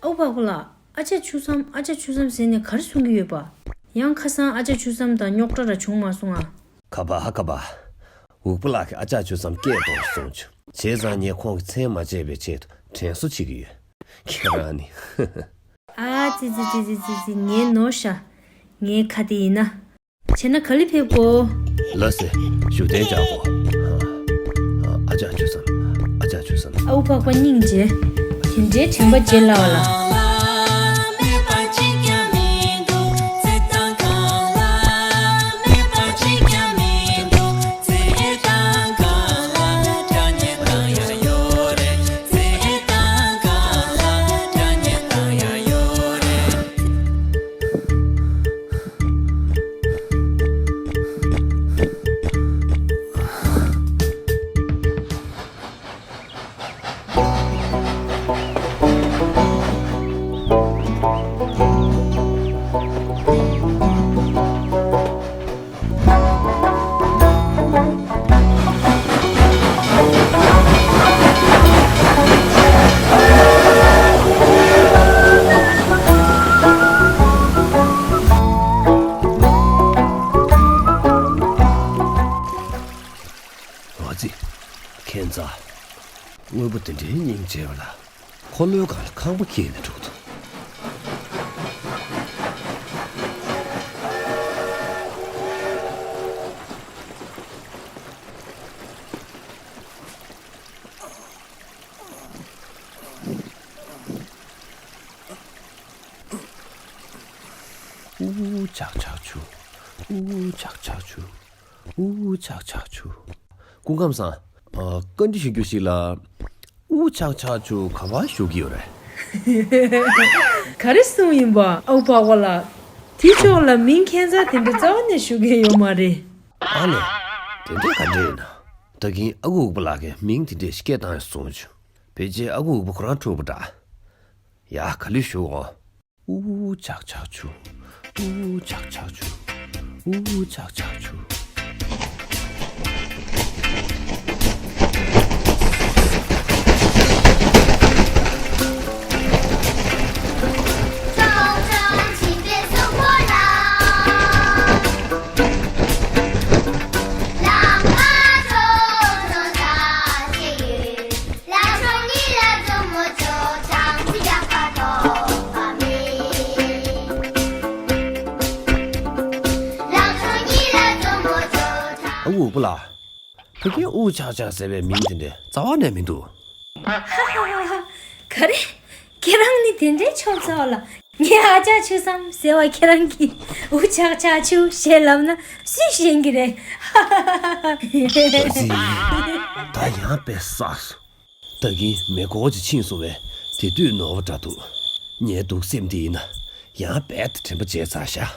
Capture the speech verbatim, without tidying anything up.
ཨའུ་འཕགས་པ་ལགས། ཨ་ཅག་ཆུ་སྲམ་ཨ་ཅག་ཆུ་སྲམ་ཟེར་ནས་ག་རེ་གསུང་གི་ཡོད་པ། ཡང་ཁ་སང་ཨ་ཅག་ཆུ་སྲམ་དང་རྙོག་དྲ་ར་བྱུང་མ་སོང་ང་། ཁ་པ་ཧ་ཁ་པ། འུག་པ་ལགས་ཀྱིས་ཨ་ཅག་ཆུ་སྲམ་སྐད་གཏོང་གསུངས་བྱུང་། བྱས་ཙང་ངས་ཁོང་གི་མཚན་མ་བརྗེད་པའི་ཆེད་དུ་དྲན་གསོ་བྱེད་ཀྱི་ཡོད། ཁྱེད་རང་ནི། ཨ་ཙི་ཙི་ཙི་ཙི་ཙི་ཙི། ངའི་ནོར་ཤག་ངའི་ཁ་དེ་ཡིན་ན། བྱས་ན་ག་ལེ་ཕེབས་གོ། ལགས་སེ། བཞུགས་གདན་འཇགས་གོ། ཨ་ཅག་ཆུ་སྲམ། ཨ་ཅག་ཆུ་སྲམ། ཨའུ་འཕགས་པ་སྙིང་རྗེ། དེ་འདྲའི་དྲན་པ་བརྗེད་སླ་བ་ལ། འོ་ཙི། ཁྱད་མཚར། དངོས་པོ་དེ་འདྲའི་སྙིང་རྗེ་བ་ལ། འཁོར་ལོའི་སྒང་ལ་ཁང་པ་འཁྱེར་ནས་འགྲོ་གི་འདུག་ཨུ་ཅག་ཅག་ཆུ། ཨུ་ཅག་ཅག་ཆུ། ཨུ་ཅག་ཅག་ཆུ། སྐུ་ཁམས་བཟང་། ཨ། བཀའ་འདྲི་ཞུ་རྒྱུ་ཞིག་ལ། ཨུ་ཅག་ཅག་ཆུ་ག་པར་བཞུགས་ཀྱི་ཡོད་རེད། ག་རེ་གསུངས་ཡིན་པ་ཨའུ་འཕགས་པ་ལགས། དེ་ཕྱོགས་ལ་མིང་ཁྱད་མཚར་དེ་འདྲ་རྩ་བ་ནས་ཞུ་མཁན་ཡོད་མ་རེད། ཨ་ལས། དེ་འདྲས་ག་འདྲས་ཡིན་ན། ད་གིན་ཨ་ཁུ་འུག་པ་ལགས་ཀྱིས་མིང་དེ་འདྲས་སྐད་བཏང་ཡོད་གསུངས་བྱུང་། ཕལ་ཆེར་ཨ་ཁུ་འུག་པ་ཁོ་རང་འཁྲུག་པ་འདྲ། ཡ། ག་ལེར་བཞུགས་འོང་། ཨུ་ཅག་ཅག་ཆུ། ཨུ་ཅག་ཅག་ཆུ། ཨུ་ཅག་ཅག་ཆུ། ཨ་འུག་པ་ལགས། ཕ་གིའི་ཨུ་ཅག་ཅག་ཟེར་བའི་མིང་དེ་འདྲ་རྩ་བ་ནས་མི་འདུག་ཧ་ཧ་ཧ་ཧ། ག་རེ། ཁྱེད་རང་ནི་དེ་འདྲའི་ཆོག་ཚ་བ་ལ། ངས་ཨ་ཅག་ཆུ་སྲམ་ཟེར་བ་ཁྱེད་རང་གིས་ཨུ་ཅག་ཅག་ཆུ་ཞེས་ལབ་ན་སུས་ཤེས་ཀྱི་རེད། ཧ་ཧ་ཧ་ཧ། ད་ཡང་དཔེ་བསགས་སོང་། ད་གིན་མེ་འཁོར་གྱི་ཕྱིན་སོང་བས་དེ་དུས་ནོར་བ་འདྲ་འདུག་ངའི་སྡུག་སེམས་དེ་ཡིན་ན་ཡང་རྦད་དེ་དྲན་པ་བརྗེད་ཚར་ཤག